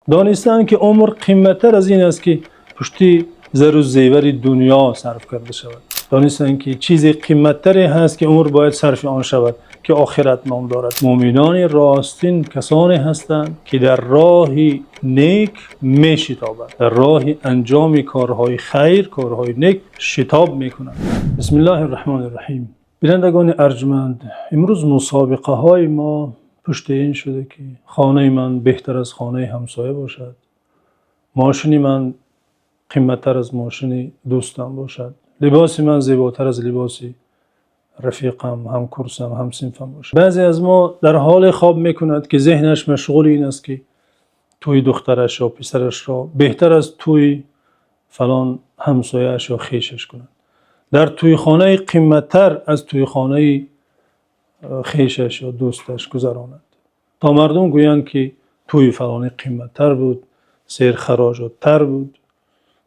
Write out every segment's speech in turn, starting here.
Донистанд, ки умр қиматтар аз ин аст, ки пушти зару зевари дунё сарф карда шавад. Донистанд, ки чизи қиматтаре ҳаст, ки умр бояд сарфи он шавад, ки охират ном дорад. Мӯъминони ростин касоне ҳастанд, ки дар роҳи нек мешитобанд, дар роҳи анҷоми корҳои хайр, корҳои нек шитоб мекунанд. Бисмиллоҳир Раҳмонир Раҳим. Бинандагони арҷманд, имрӯз мусобиқаҳои мо пушти ин шуда, ки хонаи ман беҳтар аз хонаи ҳамсоя бошад, мошини ман қиматтар аз мошини дӯстам бошад, либоси ман зеботар аз либоси рафиқам, ҳамкурсам, ҳамсинфам бошад. Баъзе аз мо дар ҳоле хоб мекунад, ки зеҳнаш машғули ин аст, ки тӯи духтараш ё писарашро беҳтар аз тӯи фалон ҳамсояаш ё хешаш кунад, дар тӯйхонаи қиматтар аз тӯйхонаи хешаш ё дӯсташ гузаронад, то мардум гӯянд, ки тӯи фалонӣ қиматтар буд, серхароҷоттар буд,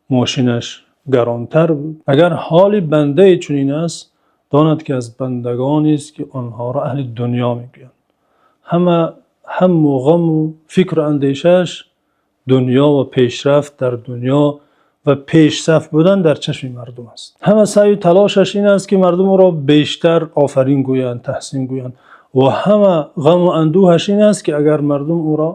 мошинаш гаронтар буд. Агар ҳоли бандае чунин аст, донад, ки аз бандагонест, ки онҳоро аҳли дунё мегӯянд. Ҳама ҳамму ғаму фикру андешааш дунё ва пешрафт дар дунё ва пешсаф будан дар чашми мардум аст. Ҳама саъю талошаш ин аст, ки мардум ӯро бештар офарин гӯянд, таҳсин гӯянд, ва ҳама ғаму андӯҳаш ин аст, ки агар мардум ӯро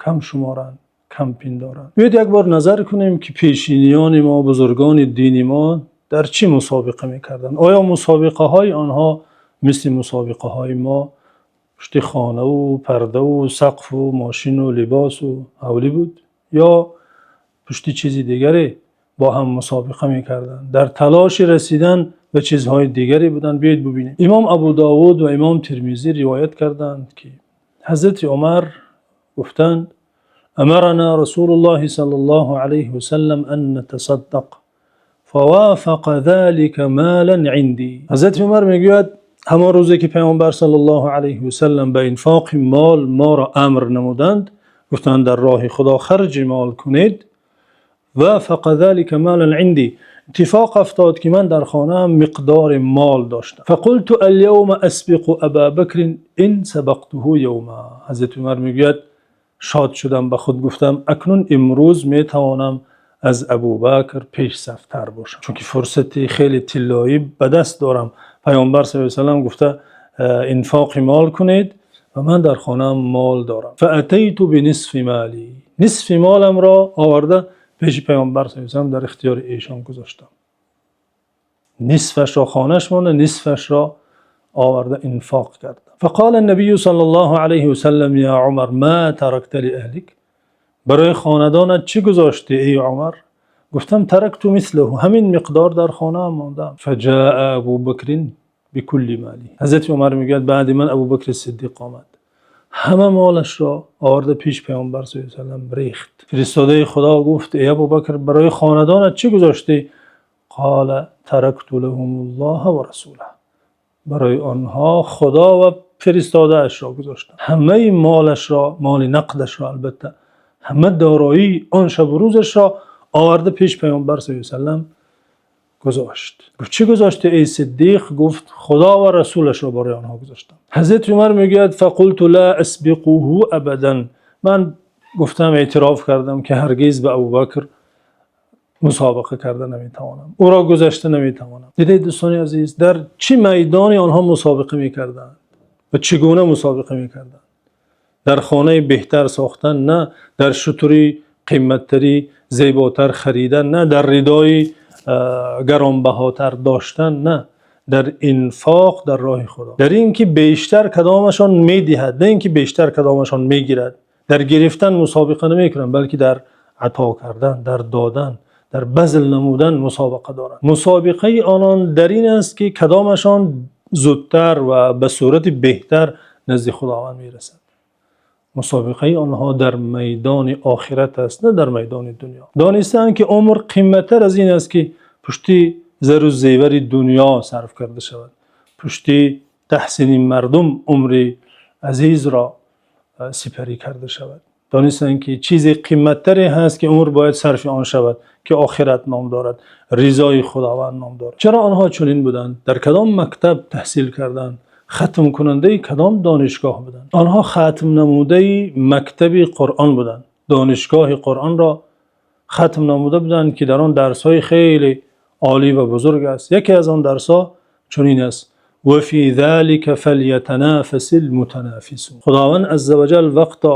кам шуморанд, кам пиндоранд. Биёед, як бор назар кунем, ки пешиниёни мо, бузургони дини мо дар чӣ мусобиқа мекарданд. Оё мусобиқаҳои онҳо мисли мусобиқаҳои мо пушти хонаву пардаву сақфу мошину либосу ҳавлӣ буд ё пушти чизи дигаре бо ҳам мусобиқа мекарданд, дар талоши расидан ба чизҳои дигаре буданд? Биёед бубинем. Имом Абу Довуд ва Имом Термизӣ ривоят карданд, ки Ҳазрати Умар гуфтанд: أمرنا رسول الله صلى الله عليه وسلم أن نتصدق فوافق ذلك مالا عندي. Ҳазрати Умар мегӯяд: ҳамон рӯзе ки Паёмбар саллаллоҳу алайҳи васаллам ба инфоқи мол моро амр намуданд, гуфтанд: «Дар роҳи Худо харҷи мол кунед». وافق ذلك مالا عندي, иттифоқ афтод, ки ман дар хонаам миқдори мол доштам. فقلت اليوم أسبق أبا بكر إن سبقته يوما. Ҳазрати Умар мегӯяд: шод шудам, ба худ гуфтам: акнун имрӯз метавонам аз Абубакр пешсафтар бошам, чунки фурсати хеле тиллоӣ ба даст дорам. Паёмбар саллаллоҳу алайҳи васаллам гуфта: инфоқи мол кунед, ва ман дар хонаам мол дорам. فأتيت بنصف مالي, нисфи моламро оварда, пеши Паёмбар саллаллоҳу алайҳи васаллам дар ихтиёри эшон гузоштам. Нисфашро хонаш монда, нисфашро оварда инфоқ кардам. فقال النبي صلى الله عليه وسلم: يا عمر، ما تركت لأهلك؟ Барои хонадонат чӣ гузоштӣ, эй Умар? Гуфтам: تركت مثله, ҳамин миқдор дар хонаам мондам. فجاء أبو بكر بكل ماله. Ҳазрати Умар мегӯяд: баъди ман Абубакри Сиддиқ омад, ҳама молашро оварда, пеш Паёмбар саллаллоҳу алайҳи васаллам рехт. Фиристодаи Худо гуфт: эй Абубакр, барои хонадонат чӣ гузоштӣ? قال: تركت لهم الله ورسوله. Барои онҳо Худо ва фиристодаашро гузоштам. Ҳамаи молашро, моли нақдашро, албатта, ҳама дороии он шабу рӯзашро оварда, пеш Паёмбар саллаллоҳу алайҳи васаллам гузошт. Гуфт: чӣ гузоштӣ, эй Сиддиқ? Гуфт: Худо ва расулашро барои онҳо гузоштам. Ҳазрати Умар мегӯяд: فقلت لا أسبقه أبدا. Ман гуфтам, эътироф кардам, ки ҳаргиз ба Абубакр мусобиқа карда наметавонам, ӯро гузашта наметавонам. Дидед, дӯстони азиз, дар чӣ майдоне онҳо мусобиқа мекарданд ва чӣ гуна мусобиқа мекарданд? Дар хонаи беҳтар сохтан на, дар шутури қиматтарӣ, зеботар харидан на, дар ридои гаронбаҳотар доштан на, дар инфоқ дар роҳи Худо, дар ин ки бештар кадомашон медиҳад, на ин ки бештар кадомашон мегирад. Дар гирифтан мусобиқа намекунанд, балки дар ато кардан, дар додан, дар базл намудан мусобиқа доранд. Мусобиқаи онон дар ин аст, ки кадомашон зудтар ва ба сурати беҳтар назди Худованд мерасад. Мусобиқаи онҳо дар майдони охират аст, на дар майдони дунё. Донистаанд, ки умр қиматтар аз ин аст, ки пушти зару зевари дунё сарф карда шавад, пушти таҳсини мардум умри азизро сипарӣ карда шавад. Донистанд, ки чизи қиматтаре ҳаст, ки умр бояд сарфи он шавад, ки охират ном дорад, ризои Худованд ном дорад. Чаро онҳо чунин буданд? Дар кадом мактаб таҳсил карданд? Хатмкунандаи кадом донишгоҳ буданд? Онҳо хатмнамудаи мактаби Қуръон буданд. Донишгоҳи Қуръонро хатм намуда буданд, ки дар он дарсҳои хеле олӣ ва бузург аст. Яке аз он дарсҳо чунин аст: ва фӣ золика фалятанофасил мутанофисун. Худованди азза ва ҷалл вақте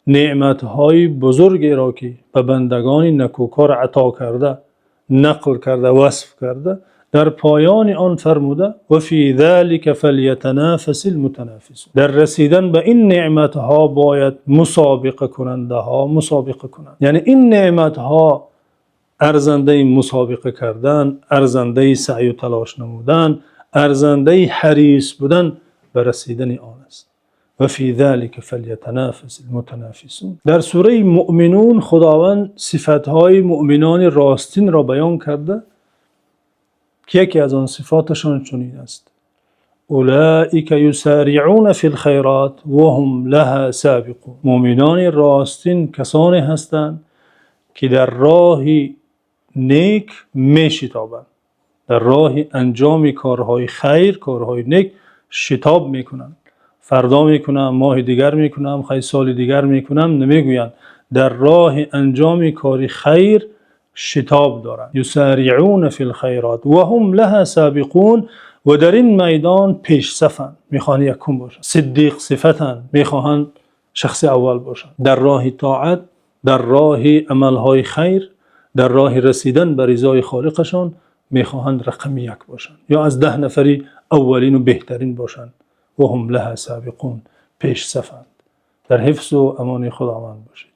неъматҳои бузургеро, ки ба бандагони некӯкор ато кардааст, нақл карда, васф карда, дар поёни он фармуда: ва фӣ золика фалятанофасил мутанофисун. Дар расидан ба ин неъматҳо бояд мусобиқакунандаҳо мусобиқа кунанд. Яъне ин неъматҳо арзандаи мусобиқа кардан, арзандаи саъю талош намудан, арзандаи ҳарис будан ба расидани он аст. Ва фӣ золика фалятанофасил мутанофисун. Дар сураи Мӯъминун Худованд сифатҳои мӯъминони ростинро баён карда, ки яке аз он сифаташон чунин аст: улоика юсориъуна фил хайроти ва ҳум лаҳо собиқун. Мӯъминони ростин касоне ҳастанд, ки дар роҳи нек мешитобанд, дар роҳи анҷоми корҳои хайр, корҳои нек шитоб мекунанд. Фардо мекунам, моҳи дигар мекунам, хайр, соли дигар мекунам намегӯянд. Дар роҳи анҷоми кори хайр шитоб доранд. Юсориъуна фил хайроти ва ҳум лаҳо собиқун, ва дар ин майдон пешсафанд, мехоҳанд якум бошанд. Сиддиқ сифатанд, мехоҳанд шахси аввал бошанд. Дар роҳи тоат, дар роҳи амалҳои хайр, дар роҳи расидан ба ризои Холиқашон мехоҳанд рақами як бошанд ё аз 10 нафари аввалин ва беҳтарин бошанд. Ва ҳум лаҳо собиқун, пешсафанд. Дар ҳифзу амони Худованд бошед.